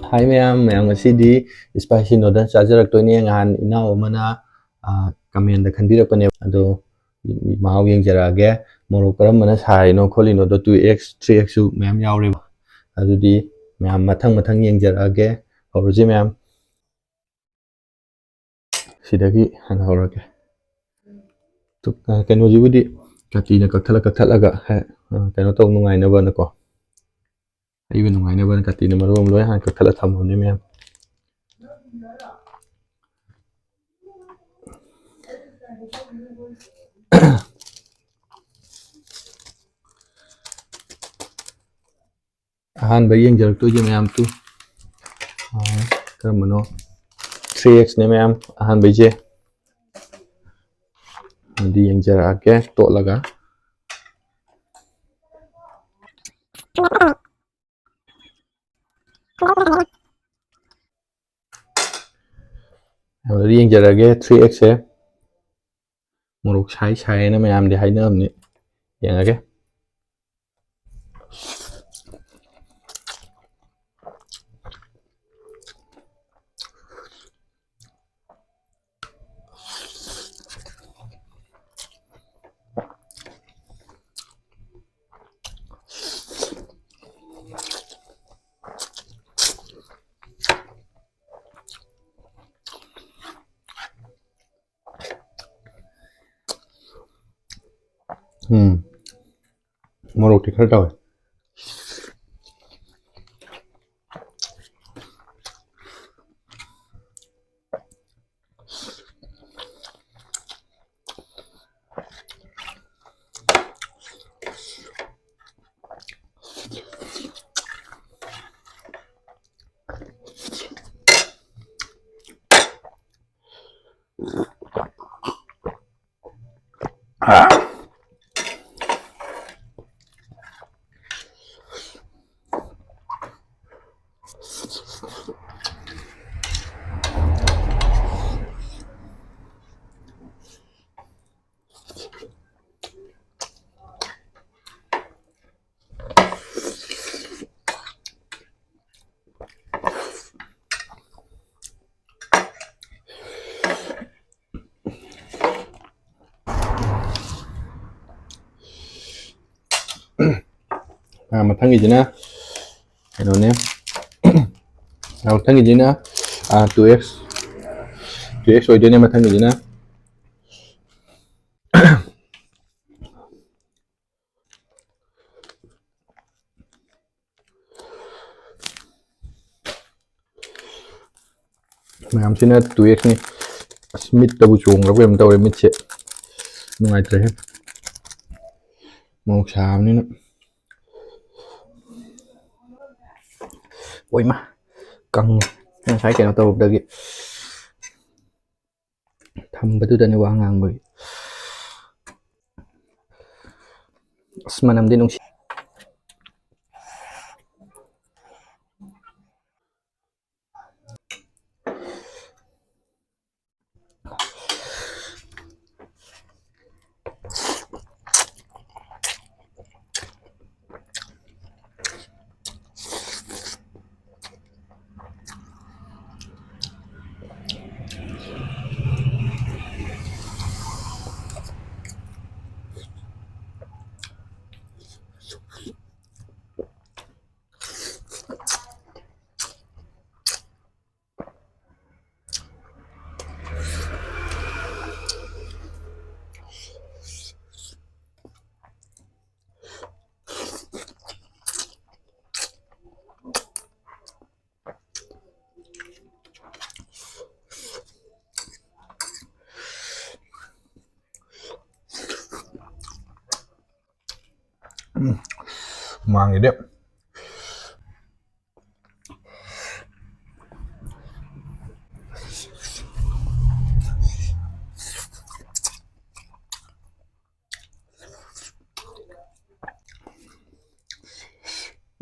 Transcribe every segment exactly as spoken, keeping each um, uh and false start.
ꯍꯥꯏ ꯃꯌꯥꯝ, ꯃꯌꯥꯝ ꯉꯁꯤꯗꯤ spicy noodles ꯆꯥꯖꯔꯛꯇꯣꯏꯅꯦ꯫ ꯉꯍꯥꯟ ꯏꯅꯥꯎ ꯑꯃꯅ, ꯑ, comment ꯗ ꯈꯟꯕꯤꯔꯛꯄꯅꯦꯕ꯫ ꯑꯗꯣ ꯃꯍꯥꯎ ꯌꯦꯡꯖꯔꯛꯑꯒꯦ꯫ ꯃꯣꯔꯣꯛ ꯀꯔꯝꯕꯅ ꯁꯥꯔꯤꯅꯣ ꯈꯣꯠꯂꯤꯅꯣꯗꯣ two X, three X ꯁꯨ ꯃꯌꯥꯝ ꯌꯥꯎꯔꯦꯕ꯫ ꯑꯗꯨꯗꯤ ꯃꯌꯥꯝ ꯃꯊꯪ ꯃꯊꯪ ꯌꯦꯡꯖꯔꯛꯑꯒꯦ꯫ ꯍꯧꯔꯁꯤ ꯃꯌꯥꯝ꯫ ꯁꯤꯗꯒꯤ ꯍꯥꯟꯅ ꯍꯧꯔꯒꯦ꯫ ꯇꯨ-, ꯑ, ꯀꯩꯅꯣꯁꯤꯕꯨꯗꯤ ꯀꯥꯇꯤꯅ ꯀꯛꯊꯠꯂ ꯀꯛꯊꯠꯂꯒ ꯍꯦꯛ, ꯑ, ꯀꯩꯅꯣ ꯇꯧ ꯅꯨꯡꯉꯥꯏꯅꯕꯅꯀꯣ꯫ ꯑꯩꯕꯨ ꯅꯨꯡꯉꯥꯏꯅꯕꯅ ꯀꯥꯇꯤꯅ ꯃꯔꯨ ꯑꯃ ꯂꯣꯏ ꯍꯥꯟꯅ ꯀꯛꯊꯠꯂ ꯊꯝꯃꯕꯅꯤ ꯃꯌꯥꯝ꯫ ꯑꯍꯥꯟꯕ ꯌꯦꯡꯖꯔꯛꯇꯣꯏꯁꯦ ꯃꯌꯥꯝ ꯇꯨ, ꯑ, ꯀꯔꯝꯕꯅꯣ? Three X ꯅꯦ ꯃꯌꯥꯝ ꯑꯍꯥꯟꯕꯩꯁꯦ꯫ ꯑꯗꯨꯗꯤ ꯌꯦꯡꯖꯔꯛꯑꯒꯦ ꯇꯣꯠꯂꯒ꯫ ꯑꯗꯨꯗꯤ ꯌꯦꯡꯖꯔꯛꯑꯒꯦ three X ꯁꯦ꯫ ꯃꯣꯔꯣꯛ ꯁꯥꯏ ꯁꯥꯏꯌꯦꯅ ꯃꯌꯥꯝꯗꯤ ꯍꯥꯏꯅꯕꯅꯤ꯫ ꯌꯦꯡꯉꯒꯦ꯫ ꯎꯝ꯫ ꯃꯣꯔꯣꯛꯇꯤ ꯈꯔ ꯇꯧꯋꯦ꯫ ꯑꯥ, ꯃꯊꯪꯒꯤꯁꯤꯅ ꯀꯩꯅꯣꯅꯦ꯫ ꯑꯥ, ꯃꯊꯪꯒꯤꯁꯤꯅ, ꯑꯥ, two X, two X ꯑꯣꯏꯗꯣꯏꯅꯦ ꯃꯊꯪꯒꯤꯁꯤꯅ꯫ ꯃꯌꯥꯝꯁꯤꯅ two X ꯅꯤ꯫ ꯑꯁ, ꯃꯤꯠꯇꯕꯨ ꯆꯣꯡꯈ꯭ꯔꯕ ꯀꯩꯅꯣꯝ ꯇꯧꯔꯦ, ꯃꯤꯠꯁꯦ ꯅꯨꯡꯉꯥꯏꯇ꯭ꯔꯦꯍꯦ, ꯃꯣꯔꯣꯛ ꯁꯥꯕꯅꯤꯅ꯫ ꯑꯣꯏꯃ, ꯀꯪꯉꯦ ꯉꯁꯥꯏ ꯀꯩꯅꯣ ꯇꯧꯔꯨꯕꯗꯒꯤ꯫ ꯊꯝꯕꯗꯨꯗꯅꯦ ꯋꯥ ꯉꯥꯡꯕꯒꯤ꯫ ꯑꯁ, ꯃꯅꯝꯗꯤ ꯅꯨꯡꯁꯤ꯫ ꯎꯝ, ꯃꯥꯡꯉꯤꯗꯤ꯫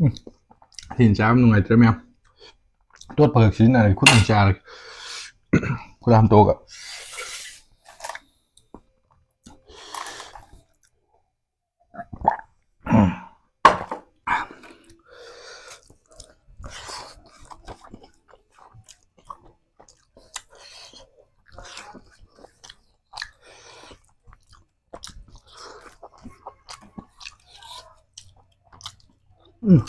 ꯎꯝ, ꯁꯤꯅ ꯆꯥꯕ ꯅꯨꯡꯉꯥꯏꯇ꯭ꯔꯦ ꯃꯌꯥꯝ꯫ ꯇꯣꯠꯄ ꯈꯛ ꯁꯤꯖꯤꯟꯅꯔꯒꯦ, ꯈꯨꯠ ꯑꯣꯏꯅ ꯆꯥꯔꯒꯦ꯫ ꯈꯨꯠ ꯍꯥꯝꯇꯣꯛꯑꯒ꯫ ꯎꯝ꯫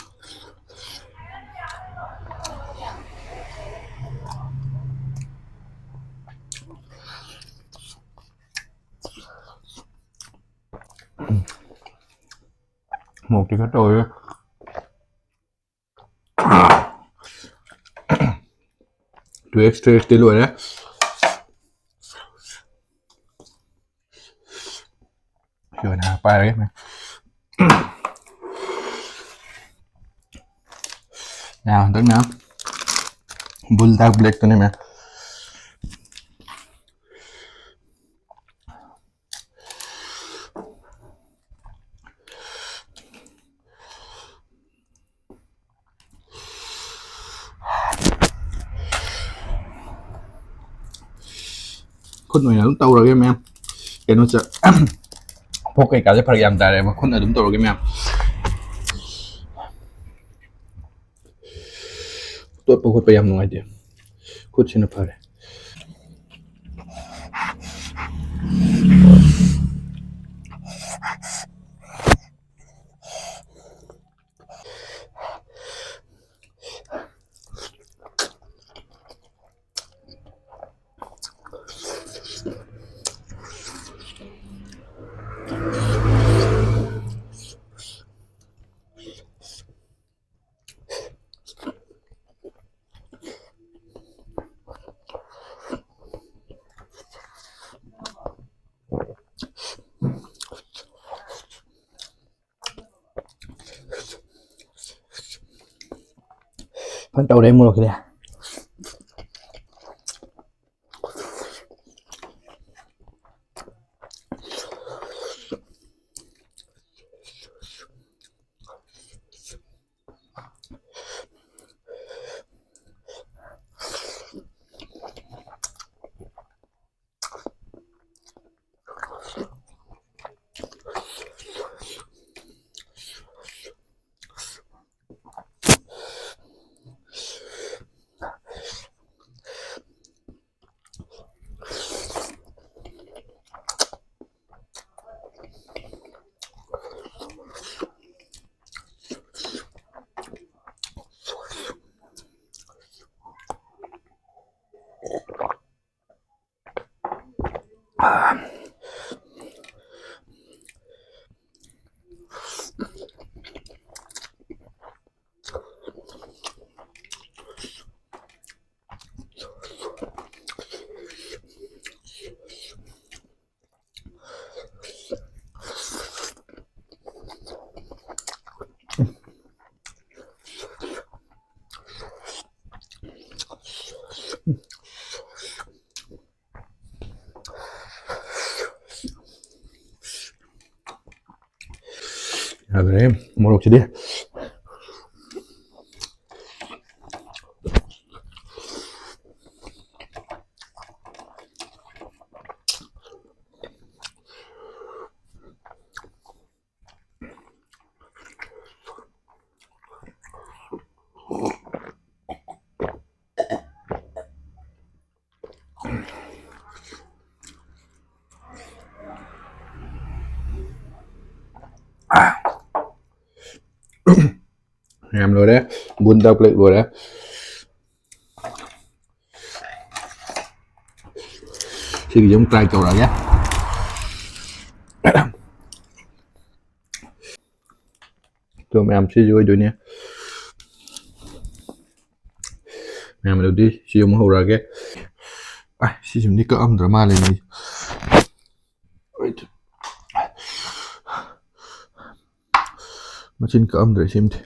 ꯃꯣꯔꯣꯛꯇꯤ ꯈꯔ ꯇꯧꯋꯦ꯫ ꯇꯨ ꯑꯦꯛꯁ ꯊ꯭ꯔꯤ ꯑꯦꯛꯁꯇꯤ ꯂꯣꯏꯔꯦ꯫ ꯁꯤ ꯑꯣꯏꯅ ꯍꯥꯟꯅ ꯄꯥꯏꯔꯒꯦ꯫ ꯃꯌꯥꯝ ꯍꯟꯗꯛꯅ ꯕꯨꯜ ꯗꯥꯛ ꯕ꯭ꯂꯦꯛꯇꯨꯅꯦ ꯃꯌꯥꯝ꯫ ꯈꯨꯠ ꯑꯣꯏꯅ ꯑꯗꯨꯝ ꯇꯧꯔꯒꯦ ꯃꯌꯥꯝ꯫ ꯀꯩꯅꯣꯁꯦ, ꯐꯣꯛ ꯀꯩꯀꯥꯁꯦ ꯐꯔꯛ ꯌꯥꯝ ꯇꯥꯔꯦꯕ, ꯈꯨꯠꯅ ꯑꯗꯨꯝ ꯇꯧꯔꯒꯦ ꯃꯌꯥꯝ꯫ ꯇꯣꯠꯄ ꯈꯣꯠꯄ ꯌꯥꯝ ꯅꯨꯡꯉꯥꯏꯇꯦ, ꯈꯨꯠꯁꯤꯅ ꯐꯔꯦ꯫ ꯐꯖꯅ ꯇꯧꯔꯦ ꯃꯣꯔꯣꯛꯁꯤꯗꯤ꯫ ꯌꯥꯗ꯭ꯔꯦ ꯃꯣꯔꯣꯛꯁꯤꯗꯤ꯫ ꯌꯥꯝ ꯂꯣꯏꯔꯦ꯫ ꯕꯨꯟꯗ ꯄ꯭ꯂꯦꯠ ꯂꯣꯏꯔꯦ꯫ ꯁꯤꯒꯤꯁꯦ ꯑꯃꯨꯛ ꯇ꯭ꯔꯥꯏ ꯇꯧꯔꯛꯑꯒꯦ꯫ ꯑꯗꯣ ꯃꯌꯥꯝ, ꯁꯤꯁꯨ ꯑꯣꯏꯗꯣꯏꯅꯦ꯫ ꯃꯌꯥꯝ, ꯑꯗꯨꯗꯤ ꯁꯤ ꯑꯃꯨꯛ ꯍꯧꯔꯛꯑꯒꯦ꯫ ꯑ, ꯁꯤꯁꯤꯃꯗꯤ ꯀꯛꯑꯝꯗ꯭ꯔ ꯃꯥꯜꯂꯦ ꯃꯤ꯫ ꯃꯆꯤꯟ ꯀꯛꯑꯝꯗ꯭ꯔꯦ ꯁꯤꯃꯗꯤ꯫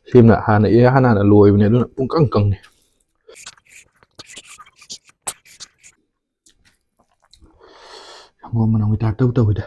ꯁꯤꯃꯅ ꯍꯥꯟꯅ, ꯑꯦ, ꯍꯥꯟꯅ ꯍꯥꯟꯅ ꯂꯣꯏꯕꯅꯦ, ꯑꯗꯨꯅ ꯄꯨꯡꯀꯪ ꯀꯪꯉꯦ꯫ ꯁꯪꯒꯣꯝ ꯃꯅꯝꯒꯤ ꯇꯥꯏꯞꯇꯕꯨ ꯇꯧꯋꯤꯗ꯫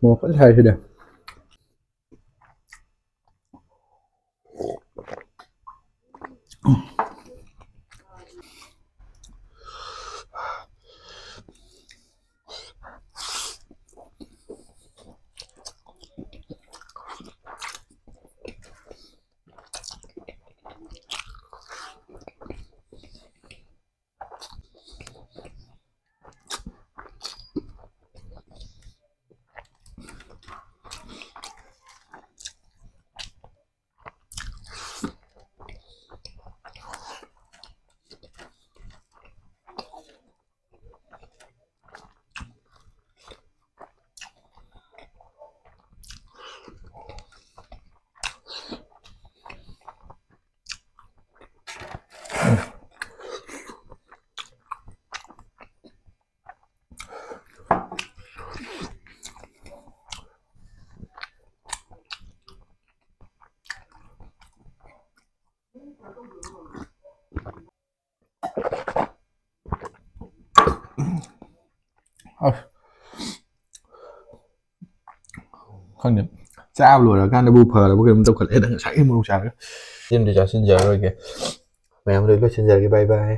ꯃꯣꯔꯣꯛ ꯐꯖꯅ ꯁꯥꯏ ꯁꯤꯗꯤ꯫ ꯑꯁ, ꯈꯪꯗꯦ, ꯆꯥꯕ ꯂꯣꯏꯔꯀꯥꯟꯗꯕꯨ ꯐꯔꯕ ꯀꯩꯅꯣꯝ ꯇꯧꯈꯠꯂꯛꯑꯦꯗ ꯉꯁꯥꯏꯒꯤ ꯃꯣꯔꯣꯛ ꯆꯥꯔꯒ꯫ ꯁꯤꯃꯗꯤ ꯆꯥꯁꯤꯟꯖꯔꯔꯣꯏꯒꯦ, ꯃꯌꯥꯝ ꯂꯣꯏ ꯂꯣꯏꯁꯤꯟꯖꯔꯒꯦ, bye bye꯫